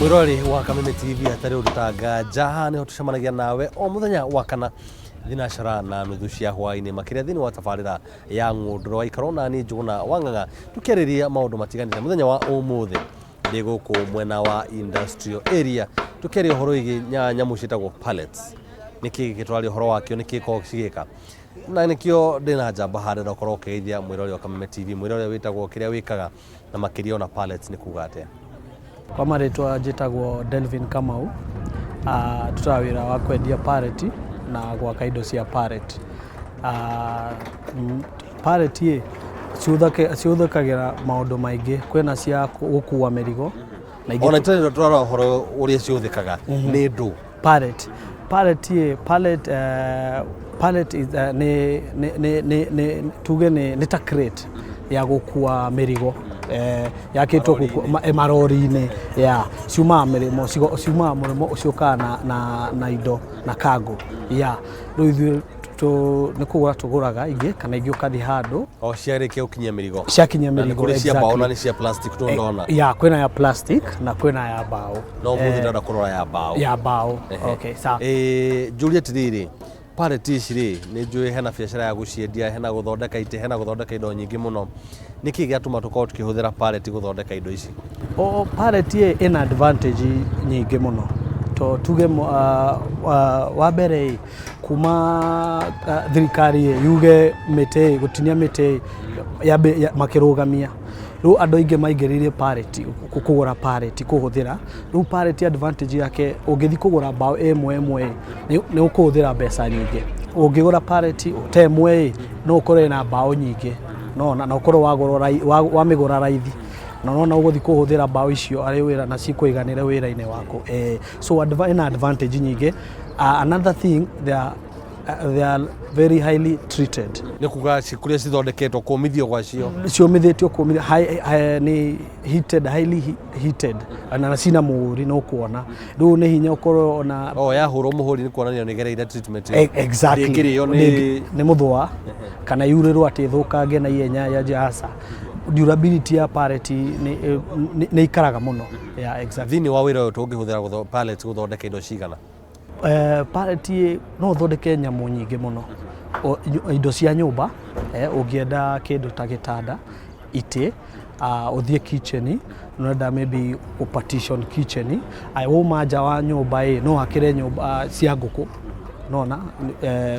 Mwĩroreri wa Kameme TV, hatarĩ ũndũ ta nganja, haha nĩho tũcemanagia nawe o mũthenya wa kana thinacara na nuthu cia hwaĩ-inĩ, makĩria thĩinĩ wa tabarĩra ya Ng'ũndũrũ. Waikara nani Njũgũna wa Ng'ang'a tũkĩarĩria maũndũ matiganĩte. Mũthenya wa ũmũthĩ ndĩ gũkũ mwena wa industrial area tũkĩaria ũhoro wĩgiĩ nyamũ ciĩtagwo pallets. Nĩkĩ gĩkĩ tũraria ũhoro wakĩo, nĩkĩ gĩkoragwo cigĩka, na nĩkĩo ndĩna njamba harĩa ũkorwo ũkĩgeithia mwĩroreri wa Kameme TV, mwĩroreri wĩtagwo kĩrĩa wĩkaga na makĩria ona pallets nĩ kuga atĩa. Kwa marĩtwa njĩtagwo Delvin Kamau. Tutaga wĩra wa kwendia pallet na gwaka indo cia pallet. Pallet ĩ cihũthĩkagĩra maũndũ maingĩ, kwĩna cia gũkua mĩrigo na ingĩ. Ona tũrenda tũrara ũhoro ũrĩa cihũthĩkaga nĩ ndũ. Pallet, pallet ĩ pallet pallet is, nĩ nĩ nĩ nĩ nĩ tuge nĩ ta crate ya gũkua mĩrigo, yakĩtwo gũkua marori-inĩ ya ciumaga mĩrĩmo, ciumaga mũrĩmo ciũkaga na indo na cargo ya rĩu ithuĩ nĩ kũgũra tũgũraga ingĩ kana ingĩ ũkathiĩ handũ. O ciarĩkia gũkinyia mĩrigo. Ciakinyia Na nĩ mĩrigo. Kũrĩ cia mbaũ na nĩ cia plastic tondona. Ya, kwĩna ya plastic na kwĩna ya mbaũ. No mũthĩ ndĩrenda kũrora ya mbaũ. Ya mbaũ. Okay, sawa. Njũrie atĩrĩrĩ, pallet ici rĩ, nĩ njũĩ hena biacara ya gũciendia, hena gũthondeka itĩ, hena gũthondeka indo nyingĩ mũno. Nĩkĩ gĩatũma tũkorwo tũkĩhũthĩra pallet gũthondeka indo ici? O pallet ĩ ĩna advantage nyingĩ mũno, to tuge wa mbere ĩ kuma thirikari ĩ yuge mĩtĩ ĩ gũtinia mĩtĩ ĩ yambe makĩrũgamia, rĩu andũ aingĩ maingĩrĩire pallet, kũgũra pallet kũhũthĩra. Rĩu pallet advantage yake, ũngĩthiĩ kũgũra mbaũ ĩmwe ĩmwe ĩ nĩ ũkũhũthĩra mbeca nyingĩ. Ũngĩgũra pallet ta ĩmwe ĩ no ũkorwo ĩna mbaũ nyingĩ nona na ũkorwo wagũra wamĩgũra raithi, na nona ũgũthiĩ kũhũthĩra mbaũ icio arĩ wĩra na cikũiganĩre wĩra-inĩ waku. So ĩna advantage nyingĩ. Another thing, they are very highly treated. Nĩ kuga kũrĩa cithondeketwo, kũmithio gwacio? Ciũmithĩtio kũmithio nĩ heated, highly heated, na cina mũhũri no kuona rĩu nĩ hinya ũkorwo ona. O yahũrwo mũhũri nĩ kuonania nĩ gereire treatment. Exactly. Ndĩngĩrĩo nĩ nĩ mũthũa kana yurĩrwo atĩ ĩthũkange na ihenya ya aca. Durability ya pallet nĩ ikaraga mũno, yeah, exactly. Thĩinĩ wa wĩra ũyũ tũngĩhũthĩra pallets gũthondeka indo cigana? Pallet ĩ, no ũthondeke nyamũ nyingĩ mũno. Indo cia nyũmba, ũngĩenda kĩndũ ta gĩtanda, itĩ, ũthiĩ kitchen, ũrenda maybe gũ partition kitchen, wauma nja wa nyũmba ĩ no hakĩre nyũmba cia ngũkũ nona.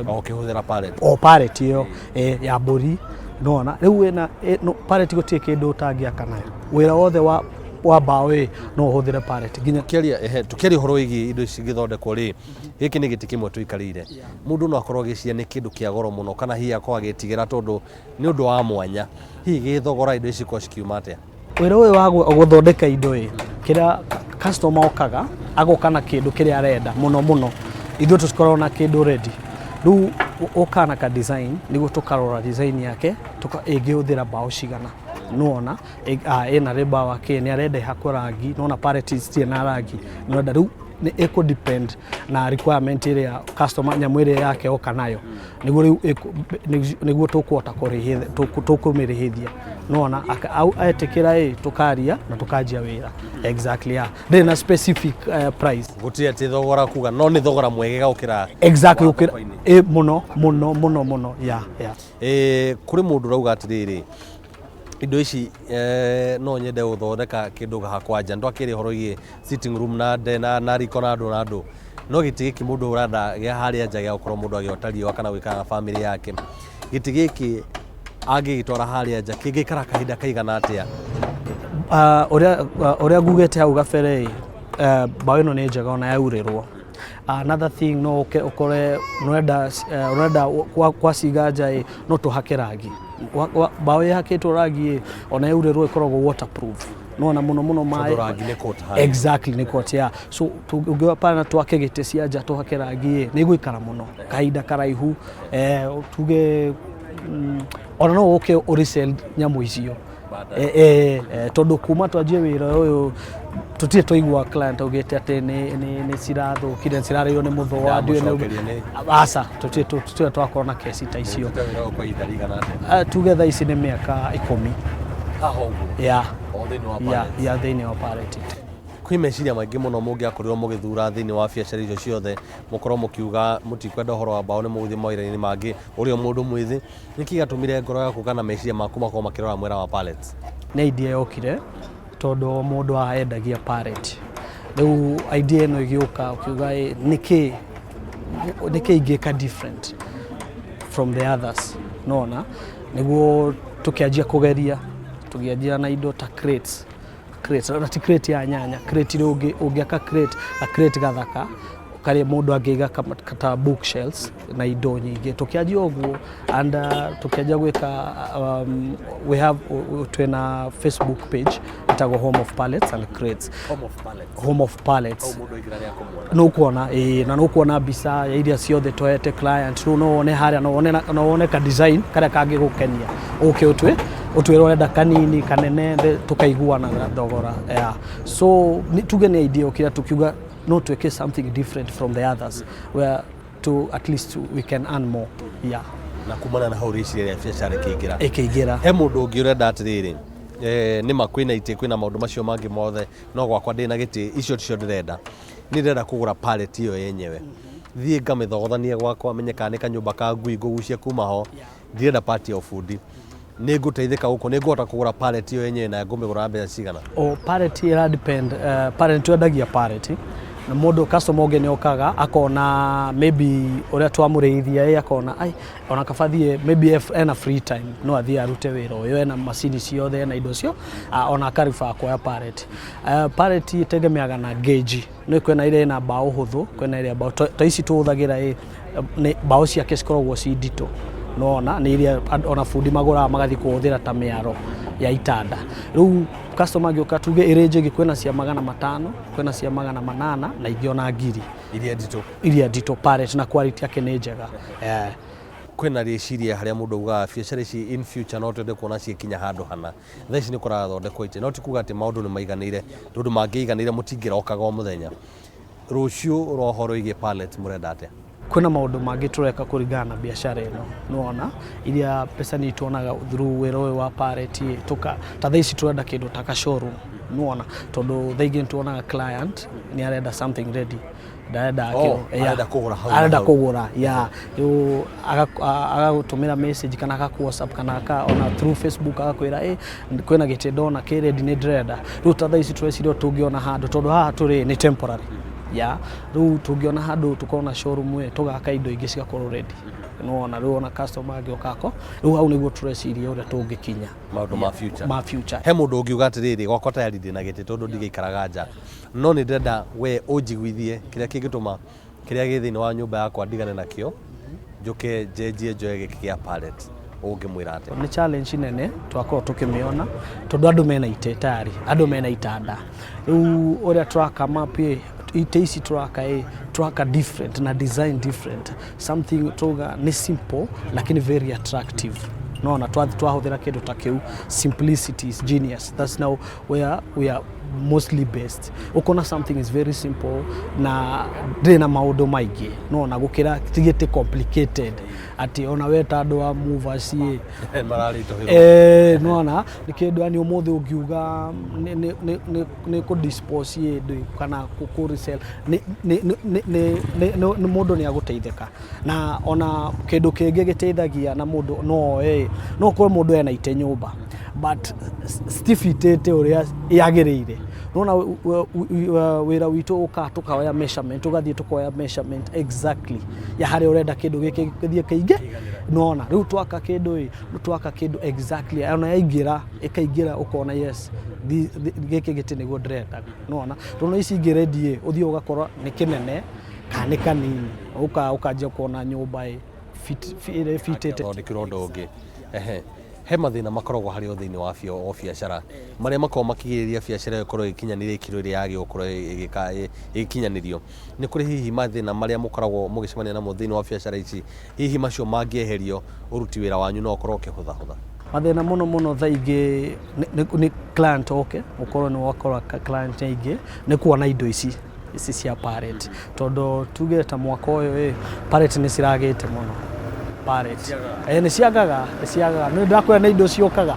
O ũkĩhũthĩra pallet? O pallet ĩyo ya mbũri nona. Rĩu wĩna no, pallet gũtirĩ kĩndũ ũtangĩaka nayo. Wĩra wothe wa mbaũ ĩ no ũhũthĩre pallet nginya. Tũkĩaria ehe, tũkĩaria ũhoro wĩgiĩ indo ici cingĩthondekwo rĩ, gĩkĩ nĩ gĩtĩ kĩmwe tũikarĩire. Mũndũ no akorwo agĩciria nĩ kĩndũ kĩa goro mũno kana hihi akorwo agĩtigĩra tondũ nĩ ũndũ wa mwanya. Hihi gĩthogora indo ici cikorwo cikiuma atĩa? Wĩra ũyũ wa gũthondeka indo ĩ kĩrĩa customer okaga, agoka na kĩndũ kĩrĩa arenda mũno mũno, ithuĩ tũtikoragwo na kĩndũ ready. Rĩu ũkaga na ka design nĩguo tũkarora design yake ĩngĩhũthĩra mbaũ cigana, nĩwona ĩna rĩmba wa kĩ nĩ arenda ĩhakwo rangi, nĩwona pallet citirĩ na rangi, nĩwenda rĩu nĩ ĩkũ depend na requirement ĩrĩa customer nyamũ ĩrĩa yake oka nayo, nĩguo rĩu nĩguo tũkũhota tũkũmĩrĩhithia, nĩwona etĩkĩra ĩ tũkaria na tũkanjia wĩra. Exactly, yeah. Ndĩrĩ na specific price. Gũtirĩ atĩ thogora kuga, no nĩ thogora mwegega gũkĩra Exactly. wa Gũkĩra thoko-inĩ. Ĩ mũno mũno mũno mũno, yeah. Kũrĩ mũndũ ũrauga atĩrĩrĩ, indo ici no nyende gũthondeka kĩndũ hakwa nja, nĩtwakĩria ũhoro wĩgiĩ sitting room na nde na riko na andũ na andũ, no gĩtĩ gĩkĩ mũndũ ũrenda gĩa harĩa nja gĩa gũkorwo mũndũ agĩota riũa kana gũikara na bamĩrĩ yake, gĩtĩ gĩkĩ angĩgĩtwara harĩa nja kĩngĩikara kahinda kaigana atĩa? Ũrĩa ngugĩte hau gabere ĩ, mbaũ ĩno nĩ njega ona yaurĩrwo. Another thing, no ũke ũkore ũrenda kwaciga nja ĩ no tũhake rangi. Mbaũ ĩhakĩtwo rangi ĩ ona yaurĩrwo ĩkoragwo waterproof, nona mũno mũno tondũ maĩ rangi nĩ coat harĩa. Exactly, nĩ coat, yeah. So ũngĩoya pana twake gĩtĩ cia nja tũhake rangi ĩ nĩ ĩgũikara mũno kahinda karaihu. Tuge ona no ũke ũ resell nyamũ icio. Tondũ kuma twanjie wĩra ũyũ tũtirĩ twaigua client augĩte atĩ nĩ cirathũkire, nĩ cirarĩirwo nĩ mũthũa, ndiũĩ Ndamũcokeria nĩ aca, tũtirĩ twakorwo na kesi ta icio. Ũrutĩte wĩra ũyũ kwa ihinda rĩigana atĩa? Tuge thaa ici nĩ mĩaka 10. Haha ũguo? Yeah. O thĩinĩ wa Yeah. pallet? Yeah, thĩinĩ wa pallet. Kwĩ meciria maingĩ mũno mũngĩakorirwo mũgĩthura thĩinĩ wa biacara icio ciothe, mũkorwo mũkiuga mũtikwenda ũhoro wa mbaũ nĩ mũgũthiĩ mawĩra-inĩ mangĩ, ũrĩ o mũndũ mwĩthĩ. Nĩkĩ gĩatũmire ngoro yaku kana meciria maku makorwo makĩrora mwena wa pallets? Nĩ idea yokire tondũ o mũndũ haha endagia pallet. Rĩu idea ĩno ĩgĩũka ũkiuga nĩkĩ nĩkĩ ingĩka different from the others, nona nĩguo tũkĩanjia kũgeria, tũkĩanjia na indo ta crates, crates na ti crate ya nyanya, crate iria ũngĩaka crate, a crate gathaka karĩa mũndũ angĩiga ta bookshelves na indo nyingĩ. Tũkĩanjia ũguo and tũkĩanjia gwĩka we have twĩna Facebook page ĩtagwo Home of Pallets and Crates. Home of Pallets. Home of Pallets. Hau mũndũ aingĩra nĩ akũmuona. Nũkuona ĩĩ, na nũkuona mbica ya iria ciothe tũhete client. Rĩu no wone harĩa, no wone ka design karĩa kangĩgũkenia, ũke ũtwĩre ũrenda kanini kanene, tũkaiguana na thogora. Yeah. So tuge nĩ idea ũkĩra tukiuga no twĩke something different from the others where to at least we can earn more. Yeah. Na kumana na hau rĩciria rĩa biacara rĩkĩingĩra. Ĩkĩingĩra. He mũndũ ũngĩ ũrenda atĩrĩrĩ, nĩma kwĩna itĩ, kwĩna maũndũ macio mangĩ mothe, no gwakwa ndĩna gĩtĩ, icio ticio ndĩrenda. Niĩ ndĩrenda kũgũra pallet ĩyo yenyewe. Thiĩ ngamĩthogothanie gwakwa, menye kana nĩ kanyũmba ka ngui ngũgucie kuma ho. Ndirenda part ya ũbundi. Nĩ ngũteithĩka gũkũ, nĩ ngũhota kũgũra pallet ĩyo yenyewe na ngũmĩgũra na mbeca cigana? O pallet ĩra depend, pallet twendagia pallet na mũndũ customer ũngĩ nĩ okaga akona maybe ũrĩa twamũrĩithia ĩ, akona ai ona kaba thiĩ maybe if ena free time no athiĩ arute wĩra ũyũ, ena macini ciothe, ena indo cio, ona akariba kuoya pallet. Pallet ĩtegemeaga na gauge, nĩ kwĩna ĩrĩa ĩna mbaũ hũthũ, kwĩna ĩrĩa mbaũ ta ici tũhũthagĩra ĩ, nĩ mbaũ ciake cikoragwo ci nditũ, nona nĩ iria ona bundi magũraga magathiĩ kũhũthĩra ta mĩaro ya itanda. Rĩu customer angĩũka tuge ĩrĩ njĩngĩ, kwĩna cia 500, kwĩna cia 800 na ingĩ ona 1000. Iria nditũ. Iria nditũ pallet na quality yake nĩ njega. Kwĩna rĩciria harĩa mũndũ augaga biacara ici in future no twende kuona ciĩkinya handũ hana. Thaa ici nĩ kũrathondekwo itĩ, no ti kuga atĩ maũndũ nĩ maiganĩire, tondũ mangĩiganĩire mũtingĩrokaga o mũthenya. Rũciũ rwa ũhoro wĩgiĩ pallet mũrenda atĩa? Kwĩna maũndũ mangĩ tũreka kũringana na biacara ĩno, nĩwona iria mbeca nĩ tuonaga through wĩra ũyũ wa pallet ĩ, tũka ta thaa ici tũrenda kĩndũ ta ka showroom, nĩwona tondũ thaa ingĩ nĩtuonaga client nĩ arenda something ready, ndarenda Oh, yeah. arenda kũgũra hau na arenda hau. Kũgũra, yeah. Rĩu agagũtũmĩra message kana agaku WhatsApp kana ona through Facebook agakwĩra ĩ kwĩna gĩtĩ ndona kĩ ready nĩ ndĩrenda. Rĩu ta thaa ici tũreciria tũngĩona handũ, tondũ haha tũrĩ nĩ temporary, yeah. Rĩu tũngĩona handũ tũkorwo na showroom ĩ, tũgaka indo ingĩ cigakorwo ready, nĩwona rĩu ona customer angĩũka ako rĩu hau nĩguo tũreciria ũrĩa tũngĩkinya maũndũ ma future. Ma future. He mũndũ ũngiuga atĩrĩrĩ, gwakwa tayari ndĩna gĩtĩ tondũ ndigĩikaraga nja, no nĩ ndĩrenda we ũnjiguithie kĩrĩa kĩngĩtũma kĩrĩa gĩ thĩinĩ wa nyũmba yakwa ndigane nakĩo, njũke njenjie njoe gĩkĩ gĩa pallet, ũngĩmwĩra atĩa? Nĩ challenge nene twakorwo tũkĩmĩona tondũ andũ mena itĩ tayari, andũ mena itanda. Rĩu ũrĩa tũraka map ĩ, itĩ ici tũraka ĩ, tũraka different na design different, something tuga nĩ simple lakini very attractive. Nona twahũthĩra kĩndũ ta kĩu, simplicity is genius. That's now where we are mostly based. Ukona something is very simple na ndĩrĩ na maũndũ maingĩ, nona gũkĩra ti gĩtĩ complicated atĩ ona we ta andũ a movers ĩ, Mararitũhĩrwo. Nona nĩ kĩndũ yani ũmũthĩ ũngiuga nĩ kũ dispose ĩndũ kana kũ resell, nĩ mũndũ nĩ agũteithĩka. Na ona kĩndũ kĩngĩ gĩteithagia na mũndũ no oe, no ũkorwo mũndũ ena itĩ nyũmba but citifitĩte ũrĩa yagĩrĩire. Nona wĩra witũ ũkaga tũkoya measurement, tũgathiĩ tũkoya measurement exactly ya harĩa ũrenda kĩndũ gĩkĩ gĩthiĩ kĩingĩ, nona rĩu twaka kĩndũ ĩ, twaka kĩndũ exactly ona yaingĩra ĩkaingĩra, ũkona yes, gĩkĩ gĩtĩ nĩguo ndĩrenda, nona tondũ ici ingĩ ready ĩ, ũthiĩ ũgakora nĩ kĩnene kana nĩ kanini, ũkanjia kuona nyũmba ĩ ĩrĩa ĩbitĩte. Thondekirwo ũndũ ũngĩ. Ehe, he mathĩna makoragwo harĩ o thĩinĩ wa o biacara marĩa makoragwo makĩgirĩrĩria biacara ĩyo ĩkorwo ĩgĩkinyanĩria ikĩro ĩrĩa yagĩrĩirwo gũkorwo ĩgĩkinyanĩrio. Nĩ kũrĩ hihi mathĩna marĩa mũkoragwo mũgĩcemania namo thĩinĩ wa biacara ici, hihi macio mangĩeherio ũruti wĩra wanyu no ũkorwo ũkĩhũthahũtha? Mathĩna mũno mũno thaa ingĩ nĩ client oke, ũkorwo nĩ wakora client aingĩ nĩ kuona indo ici cia pallet, tondũ tuge ta mwaka ũyũ ĩ, pallet nĩ ciragĩte mũno. Pallet nĩ ciagaga, nĩ ciagaga, nĩ ndakwĩra nĩ indo ciũkaga.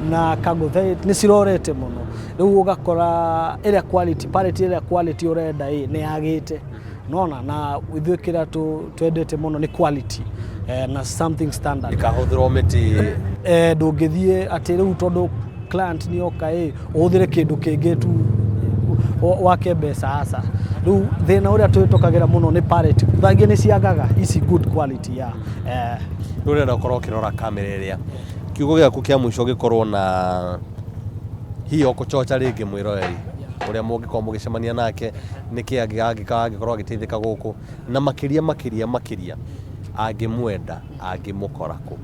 Na kangũtha nĩ cirorete mũno. Rĩu ũgakora ĩrĩa quality, pallet ĩrĩa quality ũrenda ĩ nĩ yagĩte. Nona na ithuĩ kĩrĩa twendete mũno nĩ quality na something standard. Ĩkahũthĩrwo mĩtĩ. Ndũngĩthiĩ atĩ rĩu tondũ client nĩ oka ĩ ũhũthĩre kĩndũ kĩngĩ tu wake mbeca, aca. Rĩu thĩna ũrĩa twĩtũkagĩra mũno nĩ pallet thangia nĩ ciagaga ici good quality ya. Rĩu ũrenda ũkorwo ũkĩrora kamera ĩrĩa kiugo gĩaku kĩa mũico gĩkorwo na hihi ũkũchocha rĩngĩ mwĩroreri ũrĩa mũngĩkorwo mũgĩcemania nake, nĩkĩ angĩkorwo agĩteithĩka gũkũ, na makĩria makĩria makĩria angĩmwenda angĩmũkora kũ,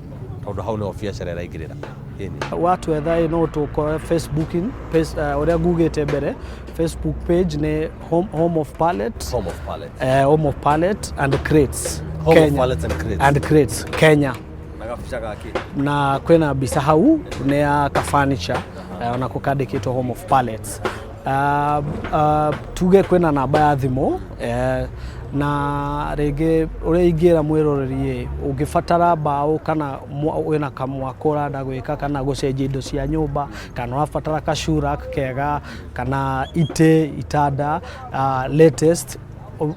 tondũ hau nĩho biacara ĩraingĩrĩra. Ĩni. Watwetha ĩ no tũkore Facebook page, ũrĩa ngugĩte mbere, Facebook page nĩ Home of Pallet. Home of Pallet. Home of Pallet and Crates. Home of Kenya. Pallets and Crates. And Crates Kenya. Na gabica gake. Na kwĩna mbica hau nĩ ya ka furniture, onako kandĩkĩtwo Home of Pallets. Tuge kwĩna namba ya thimũ, na rĩngĩ ũrĩa ingĩra mwĩroreri ĩ, ũngĩbatara mbaũ kana wĩna kamwako ũrenda gwĩka kana gũcenjia indo cia nyũmba kana ũrabatara ka shoe rack kega kana itĩ, itanda, latest,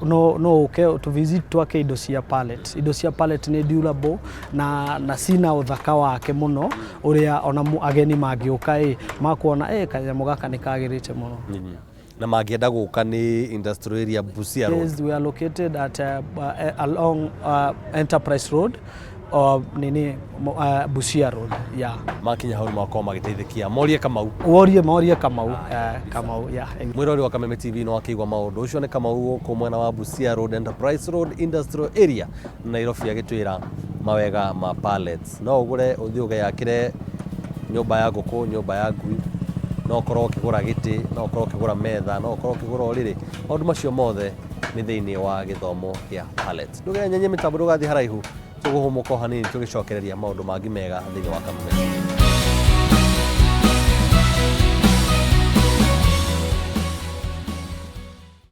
no ũke tũ visit twake indo cia pallet. Indo cia pallet nĩ durable na cina ũthaka wake mũno ũrĩa ona ageni mangĩũka ĩ makuona ĩ kanyamũ gaka nĩ kagĩrĩte mũno. Na mangĩenda gũka nĩ industrial area, Busia Road. Yes, we are located at along Enterprise Road or nini, Busia Road, yeah. Makinya hau nĩ makorwo magĩteithĩkia morie Kamau. Worie morie Kamau, Kamau, yeah. Mwĩrori wa Kameme TV no akĩigua maũndũ ũcio nĩ Kamau gũkũ mwena wa Busia Road, Enterprise Road, industrial area, Nairobi, agĩtwĩra mawega ma pallets. No ũgũre ũthiĩ ũgeyakĩre nyũmba ya ngũkũ, nyũmba ya ngui, no ũkorwo ũkĩgũra gĩtĩ, no ũkorwo ũkĩgũra metha, no ũkorwo ũkĩgũra ũrĩrĩ. Maũndũ macio mothe nĩ thĩinĩ wa gĩthomo kĩa pallet. Ndũgenyenye mĩtambo, ndũgathiĩ haraihu, tũgũhũmũka o hanini tũgĩcokereria maũndũ mangĩ mega thĩinĩ wa Kameme.